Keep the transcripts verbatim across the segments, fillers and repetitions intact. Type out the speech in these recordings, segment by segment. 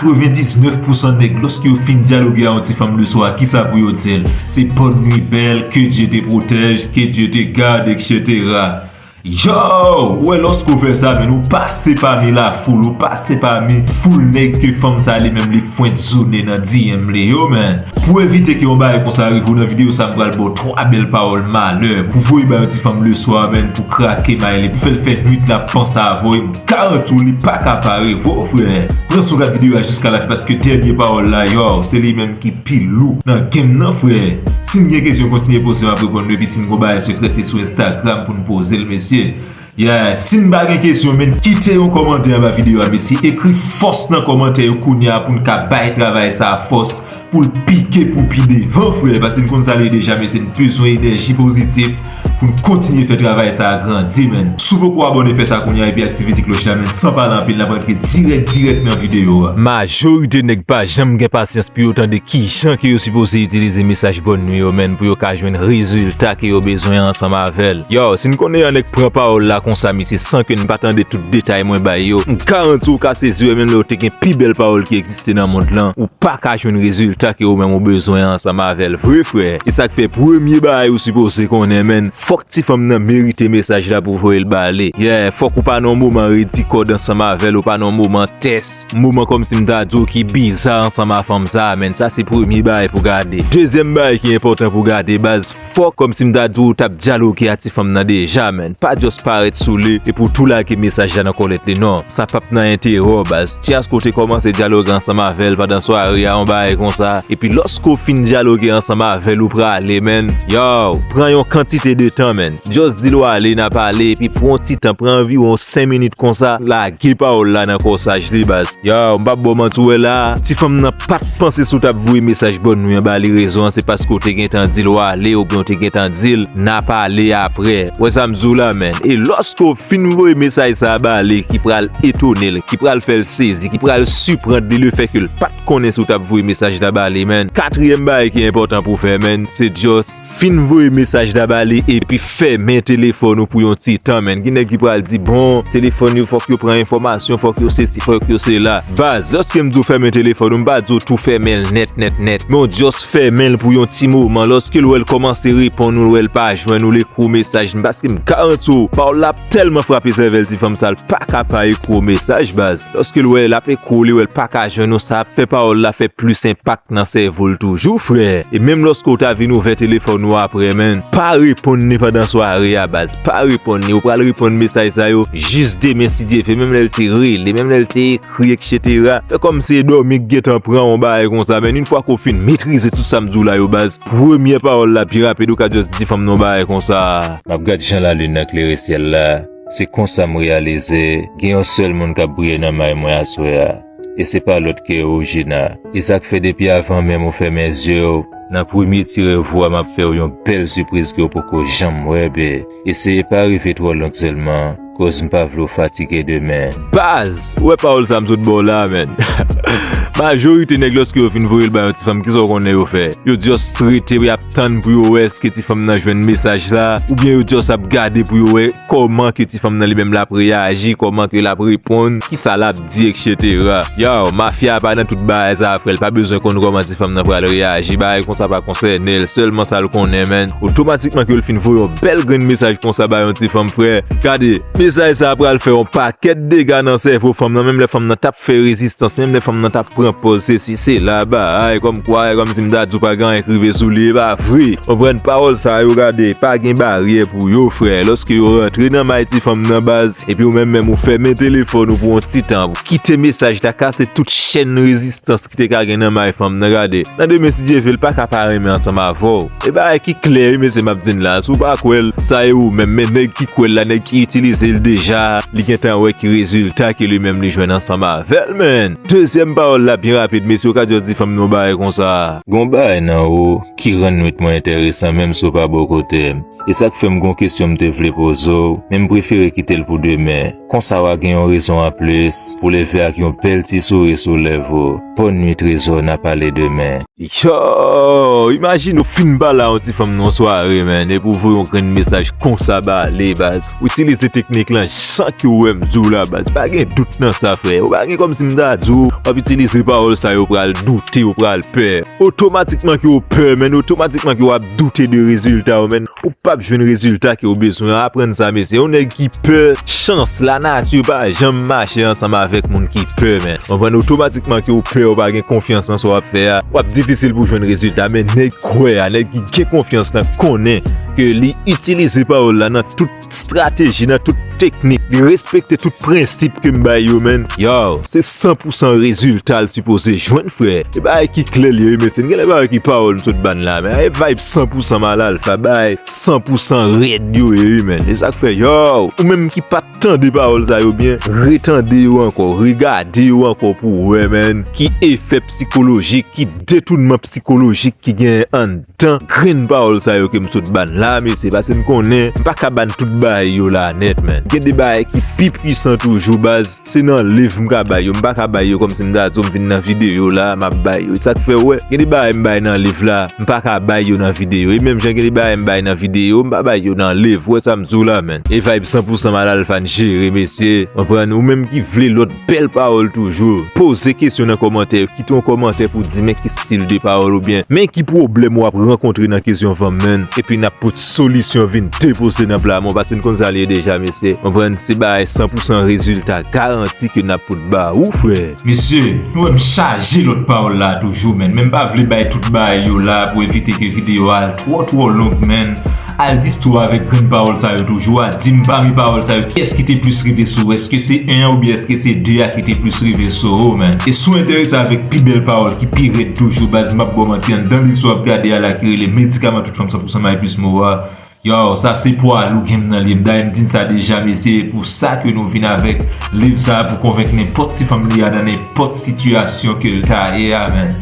Katrevendiznèf pousan nèg, lòske yo fin dyaloge a yon ti fanm le swa, kisa pou yo di l? Se bonne nuit belle, que Dieu te protège, que Dieu te garde, et cetera. Yo, ou wè, lòske w fè sa, men ou pase pami lafoul, ou pase pami foul nèg ke fanm sa li menm li fwent zone nan D M li yo, men. Pou evite ke yon bagay konsa rive w nan videyo sa, m pral ba w twa bèl pawòl malè pou voye ba yon ti fanm le swa, men, pou krake may li, pou fè l fè nwit la ap panse avè w, e m garanti w li pa ka pa rive w, frè. Pran sou gad videyo a jiska lafen, paske dènye pawòl la, yo, se li menm ki pi lou nan game nan, frè. Si n gen kesyon, kontinye poze, m ap reponn nou, epi si n gon bagay sekrè, se sou Instagram pou n poze l, mesye. Yeah, si n pa gen kesyon, men, kite yon kòmantè anba videyo a, mesye. Ekri fòs nan kòmantè yo kounye a pou n ka bay travay sa a fòs, pou l pike pou pi devan, frè, paske n konn sa l ye deja, mesye, n bezwen enèji pozitif pou n kontinye fè travay sa a grandi, men. Si w poko abòne, fè sa kounye a epi aktive ti klòch la, men, san pale anpil, n ap rantre dirèk, dirèk nan videyo a. Majorite nèg pa janm gen pasyans pou yo tande kijan ke yo sipoze itilize mesaj bòn nwi yo, men, pou yo ka jwenn rezilta ke yo bezwen ansanm avè l. Yo, si n konnen yon nèg pran pawòl la konsa, misye, san ke n pa tande tout detay mwen bay yo, m garanti w ka sezi, menm lè w te gen pi bèl pawòl ki egziste nan mond lan, ou pa ka jwenn rezilta ke ou menm ou bezwen ansanm avè l vre, frè. E sa k fè premye bagay ou sipoze konnen, men, fòk ti fanm nan merite mesaj la pou voye l ba li. Yeah, fòk ou pa nan yon moman redi kòd ansanm avè l, ou pa nan yon moman tès, moman kòmsi m ta di w ki biza ansanm a fanm sa a, men, sa se premye bagay pou gade. Dezyèm bagay ki enpòtan pou gade, baz, fòk kòmsi m ta di w ou t ap dyaloge a ti fanm nan deja, men. Pa just parèt sou li epi w tou lage mesaj la nan kòlèt li, non. Sa p ap nan enterè w, baz. Ti Asko te kòmanse dyaloge ansanm avè l pandan sware a, yon bagay konsa. Epi lòske w fin dyaloge ansanm avè l, ou prale, men. Yo, pran yon kantite de tan, men. Just di l w ale, n a pale, epi pran yon ti tan, pran anviwon senk minit konsa, lage pawòl la nan kòsaj li, baz. Yo, m p ap ba w manti, w wè la, ti fanm nan pa t panse si w t ap voye mesaj bòn nwi an ba li rezon an, se paske w te gentan di l w ale, oubyen w te gentan di l n a pale aprè. W wè sa m di w la, men. E lòske w fin voye mesaj sa a ba li, ki pral etone l, ki pral fè l sezi, ki pral siprann li lefètke l pa t konnen si w t ap voye mesaj la ba li, men. Katriyèm bagay ki enpòtan pou w fè, men, se just fin voye mesaj la ba li epi fèmen telefòn ou pou yon ti tan, men. Gen nèg ki pral di, bon, telefòn yo, fòk yo pran enfòmasyon, fòk yo sesi, fòk yo sela. Baz, lòske m di w fèmen telefòn ou, m pa di w tou fèmen l nèt, nèt, nèt. Men w just fèmen l pou yon ti moman. Lòske l wè l kòmanse reponn ou, l wè l pa jwenn ou, l ekri w mesaj, paske m garanti w, pawòl la ap tèlman frape sèvèl ti fanm sa, l pa ka pa ekri w mesaj, baz. Lòske l wè l ap ekri w, li wè l pa ka jwenn ou, sa ap fè pawòl la fè plis enpak nan sèvo l toujou, frè. E menm lòske w ta vin ouvè telefòn ou aprè, men, pa reponn li pandan sware a, baz. Pa reponn li. Ou pral reponn mesaj sa yo jis demen, si Dye vle. Menm lè l te rele, menm lè l te ekri, et cetera. Fè kòmsi e dòmi k gentan pran w, yon bagay konsa, men. Yon fwa ke w fin metrize tout sa m di w la yo, baz, premyè pawòl la, byen rapid, ou ka just di fanm nan yon bagay konsa. M ap gad jan lalin nan klere syèl la. Se konsa m reyalize gen yon sèl moun k ap briye nan may mwen aswè a. E se pa lòt ke ou, Gina. E sa k fè depi avan menm ou fèmen zye w, nan premye ti rèv ou a, m ap fè w yon bèl sipriz ke w poko janm wè, be. Eseye pa rive twò lwen sèlman, koz m pa vle w fatige demen. Baz! Ou wè pawòl sa m sot ba w la, men. Majorite nèg, lòske yo fin voye l ba yon ti fanm, kisa w konnen yo fè? Yo just rete, y ap tann pou yo wè èske ti fanm nan jwenn mesaj la, oubyen yo just ap gade pou yo wè kòman ke ti fanm nan li menm l ap reyaji, kòman ke l ap reponn, kisa l ap di, et cetera. Yo, mafya a pa nan tout bagay sa, frè, l pa bezwen konn kòman ti fanm nan pral reyaji. Bagay konsa pa konsène l. Sèlman sa l konnen, men, otomatikman ke l fin voye yon bèl grenn mesaj konsa ba yon ti fanm, frè. Gade, mesaj sa a pral fè yon pakèt dega nan sèvo fanm nan, menm lè fanm nan t ap fè rezistans, menm lè fanm nan t ap pran pòz, sesi, sela, bagay, kòmkwa, kòmsi m ta di w pa gen anyen k rive sou li, e pa vre. Konprann pawòl sa yo, gade, pa gen baryè pou yo, frè. Lòske yo rantre nan may ti fanm nan, baz, epi ou menm menm ou fèmen telefòn ou pou yon ti tan, ou kite mesaj la, kase tout chèn rezistans ki te ka gen nan may fanm nan, gade. Nan demen, si Dye vle, l pa ka pa renmen ansanm avè w. E bagay ki klè, wi, mesye, m ap di n la. Si w pa kwè l, sa e ou menm. Men nèg ki kwè l la, nèg ki itilize l deja, li gentan wè ki rezilta ke li menm li jwenn ansanm avè l, men. Dezyèm pawòl la, byen rapid, mesye, ou ka just di fanm nan yon bagay konsa. Gon bagay nan ou ki rann nwit mwen enteresan, menm si w pa bò kote m. E sa k fè m gon kesyon m te vle poze w, men m prefere kite l pou demen. Konsa w a gen yon rezon anplis pou leve ak yon bèl ti souri sou lèv ou. Bòn nwi, Trezò, n a pale demen. Yo, imajine w fin pale a yon ti fanm nan yon sware, men, epi w voye yon grenn mesaj konsa ba li, baz. Ou itilize teknik lan san ke w wè m di w la, baz. Pa gen dout nan sa, frè. Ou pa gen kòmsi m ta di w, w ap itilize Pawòl sa yo pral doute, yo pral pè. Otomatikman ke w pè, menn, otomatikman ke w ap doute de rezilta w, menn. Ou p ap jwenn rezilta ke w bezwen. Aprann sa, mesye. Yon nèg ki pè, chans, lanati pa janm mache ansanm avèk moun ki pè, menn. Konprann? Otomatikman ke w pè, ou pa gen konfyans nan sa w ap fè a, w ap difisil pou jwenn rezilta. Men nèg kwè a, nèg ki gen konfyans lan konnen ke li itilize pawòl la nan tout estrateji, nan tout teknik, li respekte tout prensip ke m bay yo, menn. Yo, se san pou san rezilta l sipoze jwenn, frè. E bagay ki klè li ye, wi, mesye. N gen lè bagay ki pawòl m sot ban la, men e vibe san pou san Mal Alfa, bagay san pou san rèd yo ye, wi, menn. E sa k fè, yo, ou menm ki pa t tande pawòl sa yo byen, retande yo ankò, regade yo ankò pou w wè, menn, ki efè psikolojik, ki detounman psikolojik ki genyen anndan grenn pawòl sa yo ke m sot ban la, mesye, paske m konnen m pa ka ban tout bagay yo la nèt, menn. Gen de bagay ki pi pwisan toujou, baz, se nan liv m ka bay yo, m pa ka bay yo kòmsi m ta di w m vin nan videyo la, m ap bay yo. Sa k fè w wè, gen de bagay m bay nan liv la, m pa ka bay yo nan videyo. E menm jan gen de bagay m bay nan videyo, m pa bay yo nan liv. Ou wè sa m di w la, menn. E vibe san pou san Mal Alfa n jere, mesye. Konprann? Ou menm ki vle lòt bèl pawòl toujou, poze kesyon nan kòmantè yo. Kite yon kòmantè pou di men ki stil de pawòl oubyen men ki pwoblèm w ap rankontre nan kesyon van, menn. Epi n ap pot solisyon vin depoze nan pla men w, paske n konn sa l ye deja, mesye. Konprann? Se bagay san pou san rezilta garanti ke n ap pot ba ou, frè. Mesye, nou wè m chaje lòt pawòl la toujou, menn. Men m pa vle bay tout bagay yo la pou evite ke videyo a al twò, twò long, menn. Al di istwa avèk grenn pawòl sa yo toujou a. Di m pami pawòl sa yo, kiyès ki te plis rive sou ou? Èske se en an oubyen èske se de a ki te plis rive sou ou, menn? E si w enterese avèk pi bèl pawòl ki pi rèd toujou, baz, m p ap ba w manti, anndan liv sa w ap gade a la ki rele Medikaman Tout Fanm san pou san May Plis Mo a, yo, sa se pwa lou gen m nan li. Dayè m di n sa deja, mesye, e pou sa ke nou vin avèk liv sa a, pou konvenk nenpòt ti fanm li a nan nenpòt sitiyasyon ke l ta ye a, menn.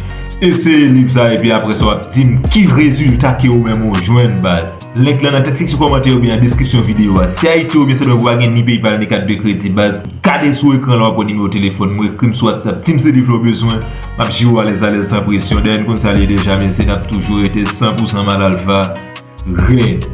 Eseye liv sa a, epi apre sa w ap di m ki rezilta ke ou menm ou jwenn, baz. Link lan nan tèt seksyon kòmantè oubyen nan deskripsyon videyo a. Si Ayiti oubyen Sendomeng ou pa gen ni PayPal ni kat de kredi, baz, gade sou ekran la w ap wè nimewo telefòn mwen, ekri m sou WhatsApp, di m se liv la w bezwen, m ap jere w alèz alèz san presyon. Dayè n konn sa l ye deja, mesye, n ap toujou rete san pou san Mal Alfa. Rèd.